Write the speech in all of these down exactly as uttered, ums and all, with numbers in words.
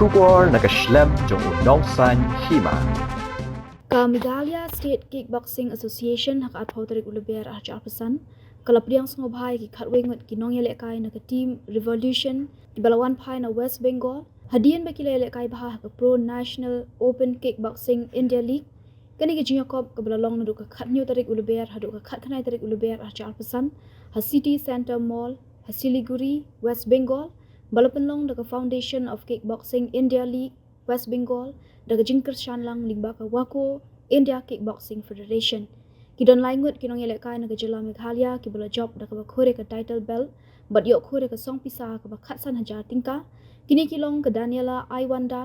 Khubor na ka shlem jong u nongsaiñ hima. Ka Meghalaya State Kickboxing Association ha ka arphew tarik u Lber arhajar arphew san ka la pdiang sngewbha ïa ki khatwei ngut ki nongïalehkai na ka Team Revolution kiba la wan phai na West Bengal hadien ba ki la ïalehkai bha ha ka Pro National Open Kickboxing India League. Kane ka jingïakob kaba la long naduh ka khathynñiew tarik u Lber haduh ka khatkhyndai tarik u Lber arhajar arphew san ha City Center Mall ha Siliguri, West Bengal, ba la pynlong da ka Foundation of Kickboxing India League, West Bengal, da ka jingkyrshan lang lyngba ka WAKO, India Kickboxing Federation. Ki don lai ngut ki nongïalehkai na ka jylla Meghalaya kiba la jop da kaba khur ïa ka title belt bad ïoh khur ïa ka song pisa kaba khatsan hajar tyngka. Kine ki long ka Daniela Aiwanda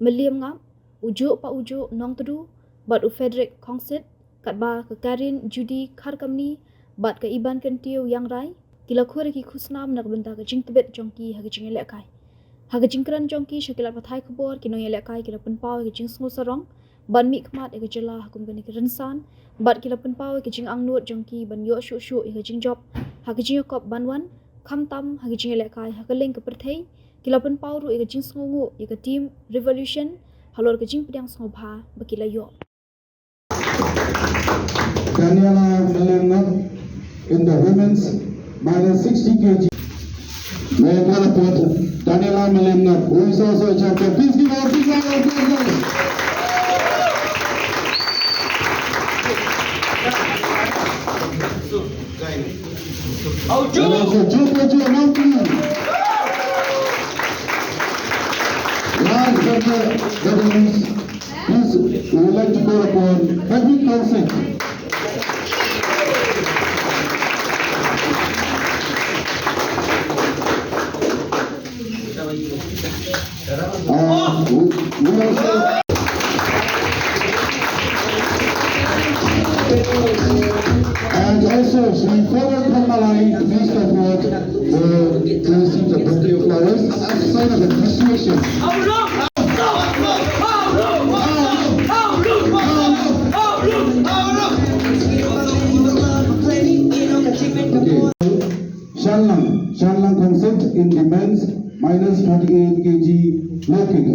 Meliemngap, u Juh Pa u Juh Nongtdu, bad u Frederick Khongsit, katba ka Karin Judy Kharkamni bad ka Iban Kyntiew Ïangrai ki la khur ïa ki khusnam na ka bynta ka jingtbit jong ki ha ka jingïalehkai. Ha ka jingkren jong ki sha ki lad pathai khubor, ki nongïalehkai ki la pynpaw ïa ka jingsngewsarong ban mihkhmat ïa ka jylla ha kum kane ka rynsan bad ki la pynpaw ïa ka jingangnud jong ki ban ïoh shuh shuh ïa ka jingjop ha ka jingïakob ban wan, khamtam ha ka jingïalehkai ha ka liang ka pyrthei. Ki la pynpaw ruh ïa ka jingsngewnguh ïa ka Team Revolution halor ka jingpdiang sngewbha ba ki la ïoh. Daniela Meliemngap in the women's minus sixty K G. May I call upon Daniela Meliemngap, who is also a champion. Please give a big round of applause, guys. And also, Joe Pedro Mountain. Last but not the least, please, we would like to call upon Patrick Townsend. Uh, we, we also, and also, Shri Pawan Khanmalai, Minister of Health, uh, to receive the bouquet of flowers as a sign of appreciation. Okay. Shanlang, Shanlang Khongsit in the men's minus forty-eight K G low kick.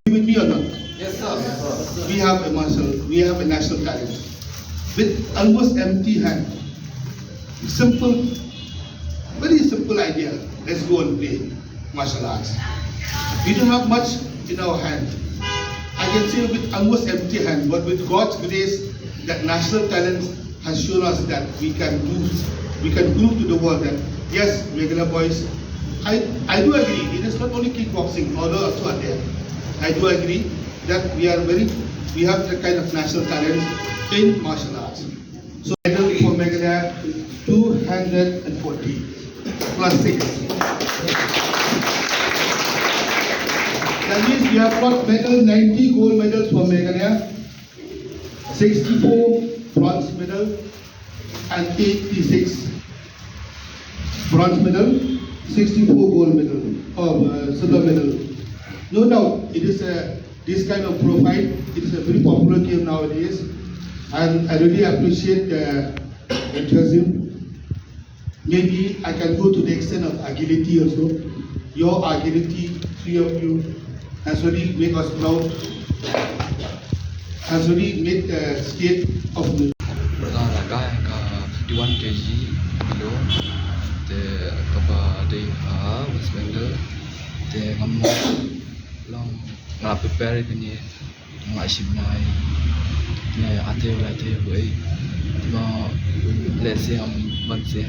With me or not? Yes, sir. We have a martial, we have a national talent. With almost empty hand, simple, very simple idea. Let's go and play martial arts. We don't have much in our hand. I can say with almost empty hand, but with God's grace, that national talent has shown us that we can do, we can prove to the world that yes, Meghalaya boys. I, I do agree, it is not only kickboxing, although also are there. I do agree that we are very, we have that kind of national talent in martial arts. So medal for Meghalaya, two hundred forty plus six. That means we have got medal, ninety gold medals for Meghalaya, sixty-four bronze medal, and eighty-six bronze medal, sixty-four gold medal, or, uh, silver medal. No doubt, it is a, this kind of profile, it is a very popular game nowadays, and I really appreciate the enthusiasm. Maybe I can go to the extent of agility also. Your agility, three of you, has really made us proud, has really made the state of the Ka la kai ka fifty-one K G kilo, te kaba dei ha West Bengal, te ngam long nga prepare kane nga shim nai. Nai ate wala ate wei. Te ma let's say ngam ban se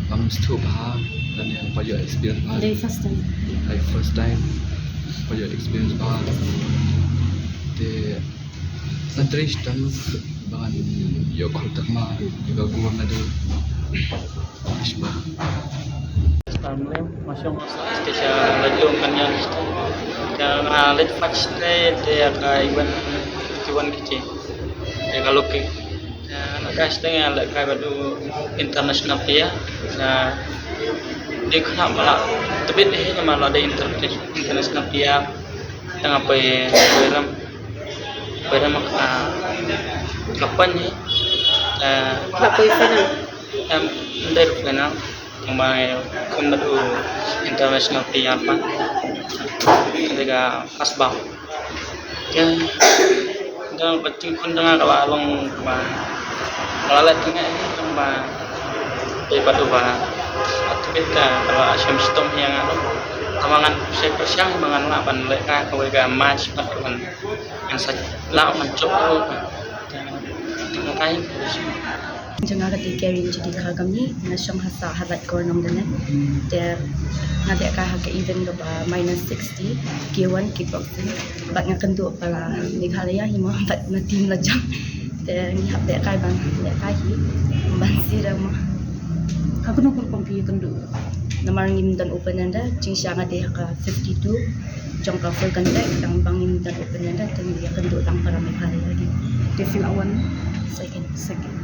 ngam stu bha, dan yang pa yo experience bha. Dei first time. Dei first time pa yo experience bha. Te Santrei stan ban yo khol tak ma yo gold medal. Ishba. Stan lem masong stage lejong kan yan. Kan lej first day de ka event event kici de ka loki. Na ka stage leh kai badu international player. Na de khana mala tebit he mala de inter- international player. Tang apa ram Pwede mak, ah, kapan ni? Ah, Bak poi final. Em, ndai ruh kane, tang ba khun bad u international player pat. Kane ka first bout. Te, da ba jingkhun jong nga ka la long ba, ka la leh tang nga, tang ba, te bad u ba, atu bit ka, ka la shem shitom ïa nga. Tang ba ngan sa pyrshang ba ngan lah ban leh ka, kawei ka match bad u ban, ngan sa lah ban jop u. Te, te ka kai. Jong nga ka dei Karen Judika Kamni, nga shong ha Sahalatkor Nongdanet. Te nga lehkai ha ka event kaba minus sixty, K one kickboxing. Bad nga kynduh para Meghalaya hi mo, bad na team la jong. Te ngi hap lehkai ban lehkai hi ban sirem mo. Ha kano ka rukom phi kynduh? Namar ngim don opponent, jingshisha nga dei ha ka fifty-two jong ka full contact, tang ba ngim don opponent, te ngi ïakynduh tang para Meghalaya hi. Te phi la wan? Second. Second.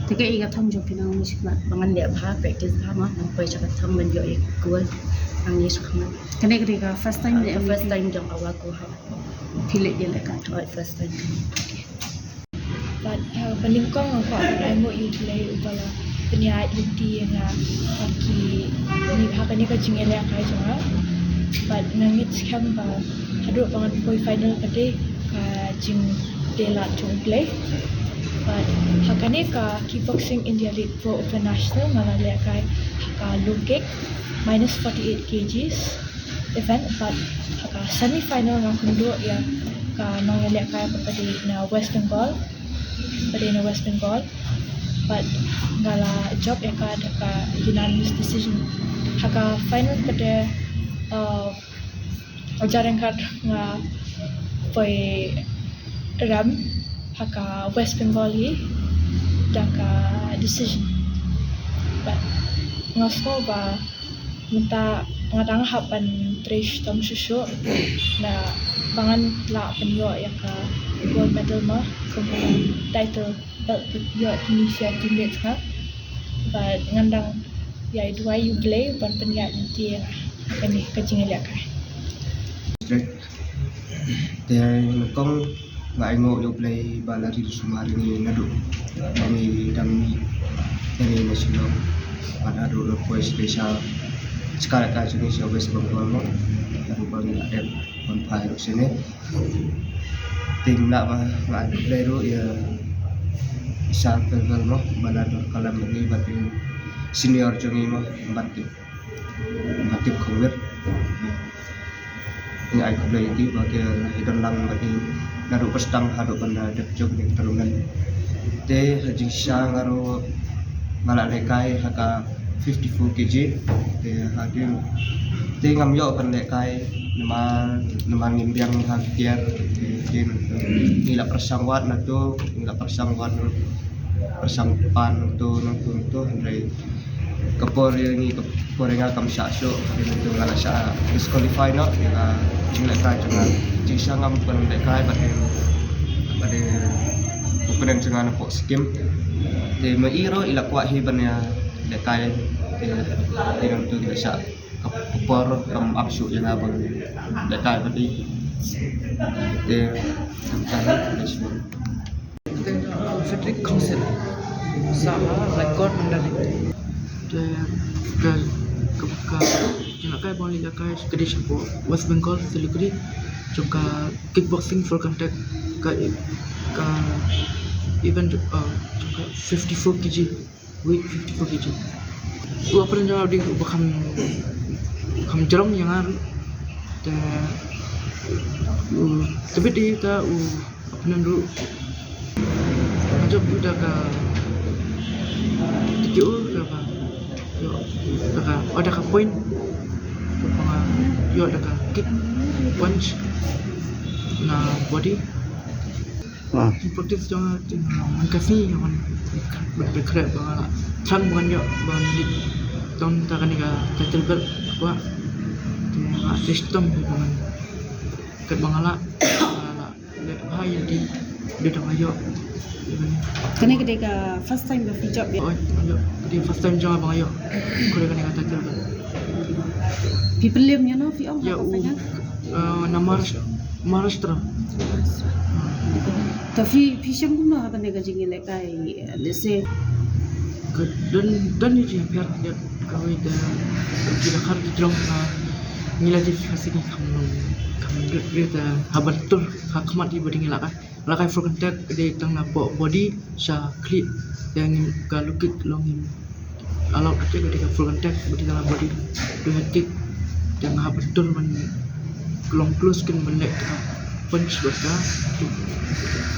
Te kaei ka thong jong phi na u mashkmat? Ba ngan leh bha, practice bha mo, ngan poi sha ka thong ban ïoh ïa ka gold. Ngan ïa sha ka. Kane ka dei ka first time leh? First time jong ka WAGOF. Phi leh ïa lehkai? Oh, first time. Bad, uh, ba nyngkong nga kwah ban ainguh ïa U Blei uba la pynïaid lynti ïa nga ha ki, ha kane ka jingïalehkai jong nga. Bad nga ngeit skhem ba haduh ba ngan poi final ka dei ka jingdei lad jong U Blei. Bad ha kane ka Kickboxing India League Pro Open National nga la lehkai ha ka low kick minus forty-eight kgs event, bad ha ka semi final nga kynduh ïa ka nongïalehkai ba dei na West Bengal, ba dei na West Bengal, bad nga la jop ïa ka da ka unanimous decision. Ha ka final pat, uh, jar ryngkat nga poi rem ha ka West Bengal hi da ka decision. Bad nga sngew ba mynta nga dang hap ban trei shitom shuh shuh na ba ngan lah pynïoh ïa ka gold medal mo, kum ka title belt ba ïoh hi ni sha teammate nga. Bad ngan dang ïa duwai ïa U Blei ban pynïaid lynti ïa nga ha kane ka jingïalehkai. Te nyngkong nga ainguh ïa U Blei ba la ri sumar ïa ngi naduh ba ngi dang mih ïa ngi na Shillong. Bad haduh la poi special sha ka jong ngi sha West Bengal mo, haduh ba ngi la dep ban phai ruh shane. Te nga lah ba nga ai khublei ruh ïa i Sir Pavel mo ba la don khlem bad ngi bad i senior jong ngi mo, Batip, Batip Kongwir. Nga ai khublei ïa ki ba ki la ïadon lang bad ngi naduh ba sdang haduh ban da dep jop ïa ka tournament. Te ha jingshisha nga ruh nga la lehkai ha ka fifty-four kg. Te ha ki, te ngam ïoh ban lehkai namar, namar ngim biang ha ki tiar. Te, te ngi la pyrshang wad na to, ngi la pyrshang wad, pyrshang pan na to, na to, na to, hynrei ka por ïa ngi, ka por ïa nga kam shah shuh, te na to nga la shah disqualify noh ïa ka jinglehkai jong nga. Jingshisha ngam pat lehkai bad, bad opponent jong nga na pok Sikkim. Te ma i ruh i la kwah hi ban ïa lehkai, te, te nangtu ki la shah ka por kam ap shuh ïa nga ban lehkai bad i. Te tang ka shuh. Te, uh, Frederick Council. Sa ha High Court Mandalay. Te ka, ka, ka jinglehkai ba nga la lehkai ka dei shapoh West Bengal, Siliguri, jong ka kickboxing full contact, ka, ka event, uh, jong ka fifty-four kg, weight fifty-four kg. U opponent jong nga u dei uba kham, kham jrong ïa nga ruh. Te, uh, tebit ïa ka, u opponent ruh nga jop da ka T K O, kaba ïoh da ka, oh, da ka point. Kaba nga ïoh da ka kick, punch na body. Ah. Ki practice jong nga, jong nga man ka sngi nga wan, ban pynkhreh ba nga lah thrang ba ngan ïoh, ba ngan leit don ta kane ka title belt, kwah. Te nga trei shitom ba ngan, katba nga lah, nga lah leh bha ïa lade, lada nga ïoh. Kane ka dei ka first time ba phi jop ïa? Oh, ïoh. Ka dei first time jong nga ba nga ïoh. Kane ka title belt. Phi pynlem ïano phi ong ha ka final? Uh, na Maharashtra. Maharashtra. To phi, phi shem kumno ha kane ka jingïalehkai, let's say? Ka don, don ïa ki pher ïa kawei da ki da khar ki jrong ka ngi la jin ka sini kam long kam dut ri da haban tur ha khmat i bodi ngi la kai la kai full contact de tang na body sha khlieh da ngim ka lukit long ngim allow ka te ka full contact bodi tang na body du head kick da nga haban tur ban long close kin ban lek ka punch bad ka.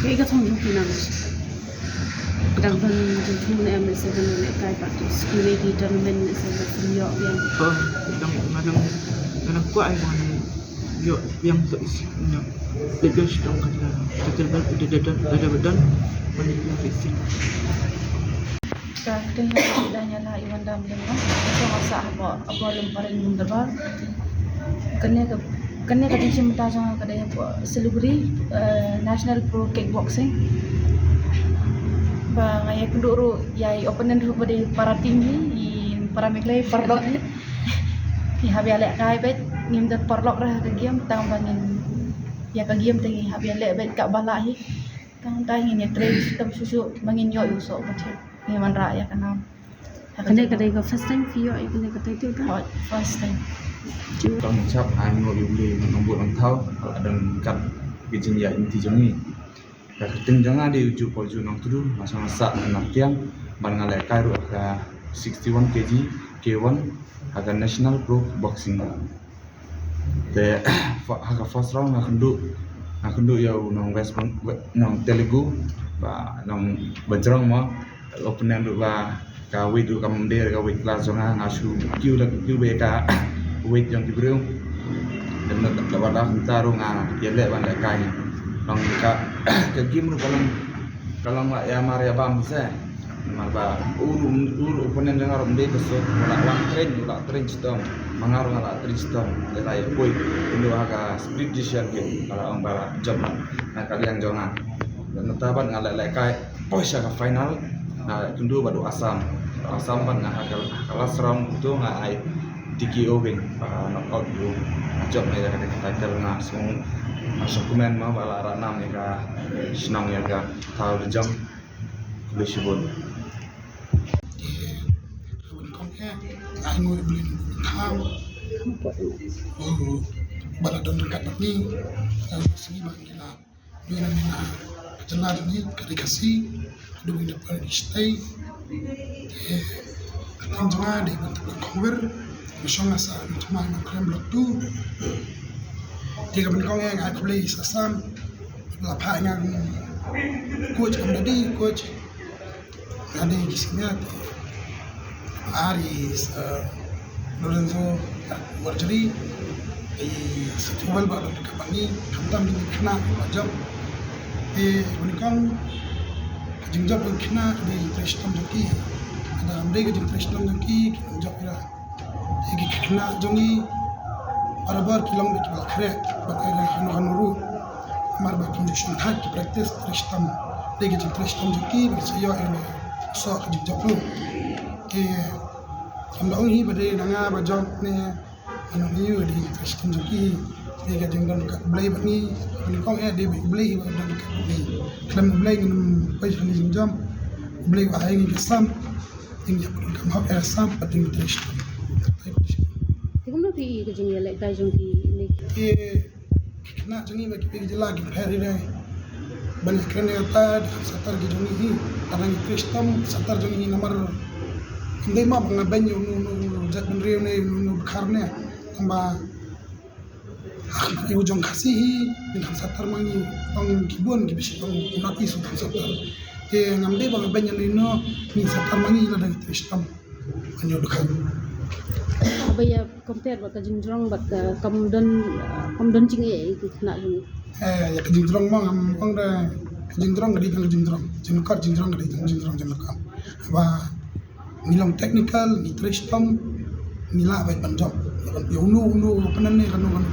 Kaei ka thong jong phi na? Dang ban jingthung ne em lehse ban lehkai practice kiwei ki tournament lehse ban pynïoh biang. Oh, dang nga dang nga dang kwah ai ban ïoh biang to is na. Lehse shitom ka la ka tel ban udah dah dah dah dah ban ïoh fixing. Ka kdeng ka dang ïa la i wan dam ding. Ka masa abo abo lum paring lum dabar. Kane ka Kane ka jingshim bynta jong nga ka dei hapoh Siliguri, eh, National Pro Kickboxing. Ba nga ïakynduh ruh ïa i opponent ruh ba dei para team hi, i para Meghalaya, paralok hi. Ngi hap ïalehkai beit, ngim don paralok re ha ka game, tang ba ngin ïa ka game te ngi hap ïaleh beit kaba lah hi. Tang ba ngin ïa train shitom shuh shuh ba ngin ïoh ïa u soh ba thiah. Ngin wanrah ïa ka nam. Kane ka dei ka first time phi ïoh ïa kane ka title ka? Hooid, first time. Tang shap ai ngo ïa u Blei nongbud nongthaw, la don kat ki jingïaid lynti jong ngi. Ka kyrteng jong nga dei u Ju Paul Ju Nongtdu, nga shong sah na Nongtiang, ban nga lehkai ruh ka sixty-one K G K one ha ka National Pro Boxing. Te ha ka first round nga kynduh, nga kynduh ïa u nong West Beng-, nong Telugu, ba nong bajrong mo, opponent ruh ba ka weight ruh kam dei ka weight class jong nga, nga shu kiew da kiew ba ka weight jong ki briew. Te na ka ba la kumta ruh nga ïaleh ban lehkai. Nong ka, ka game ruh ka long, ka long ba ïa mar ïa bam se. Namar ba u ruh, u ruh opponent jong nga ruh um dei ba suk, u la wan train, u la train shitom. Ma nga ruh nga la train shitom. Te la ïa poi kynduh ha ka split decision game, ba la ong ba la jop na ka liang jong nga. Te nangta bad nga la lehkai poi sha ka final, nga kynduh bad u Assam. U Assam bad nga ha ka, ha ka last round kumto nga ai T K O win, ba knockout ruh. Nga jop ne ïa ka title nga sngewbha sngewkmen mo ba la rah nam ïa ka shnong ïa ka thaw la jong. Khublei shibun. Te, kong eh, ai ngoi beli tham. Oh, ba la don ryngkat bad ngi. Ai sngi ba ngi la. Ngi la mina. Jylla jong ngi ka dei Khasi. Ka dei ngi da pynstay. Te, ka tam jong nga dei ban tap kong wer. Ba shong nga sa ngi tma ngi kren block two. Te ka ban kong eh nga khublei sa sam. La pha nga coach kam da dei coach. Nga dei ki senior te. Ar i, eh, Lorenzo Warjri, i Sir Tewel ba don ka bani, khamtam dei ki khynnah ba jop. Te nyngkong ka jingjop jong ki khynnah ka dei ka jingtrei shitom jong ki. Lada ym dei ka jingtrei shitom jong ki, kim jop ïa. Te ki khynnah jong ngi barabor ki long bad kiba la khreh bad ïa hano hano ruh. Namar ba kim ju shongthait ki practice trei shitom. Te ki jingtrei shitom jong ki ba ki sa ïoh ïa u soh ka jingjop ruh. Te kam da ong hi ba dei na nga ba jop ne, ano hi ba dei ki trei shitom jong ki. Te ka jingdon ka Blei bad ngi, nyngkong eh dei ba U Blei hi ba don ka Blei. Khlem U Blei ngim poi sha ka jingjop. U Blei ba ai ngi ka sam. Te kumno phi ïohi ka jingïalehkai jong ki ne? Ki khynnah jong ngi ba ki phi ki jylla ki pher hi re. Ban ïakren ïa kata, dei kham satar ki jong ngi hi. Lada ngi trei shitom, satar jong ngi namar. Kam dei ma ba nga beiñ ïa uno uno jait bynriew ne uno uno dkhar ne. Tangba Ïa u jong Khasi hi, ngi kham satar ma ngi, ong ki bun ki bishi ong North East kham satar. Te ngam dei ba nga beiñ ïano ïano, ngi satar ma ngi lada ngi trei shitom. Ngi ïoh dkhar. Haba ïa compare bad ka jingjrong bad ka kam don, kam don jingeh ïa ki khynnah jong ngi. Eh, ïa ka jingjrong ma ngam ong da ka jingjrong ka dei ka jingjrong. Jingkot jingjrong ka dei ka jingjrong jingkot. Haba Ngi long technical, ngi trei shitom, ngi lah beit ban jop. Ïa uno uno, kane ne kano kano.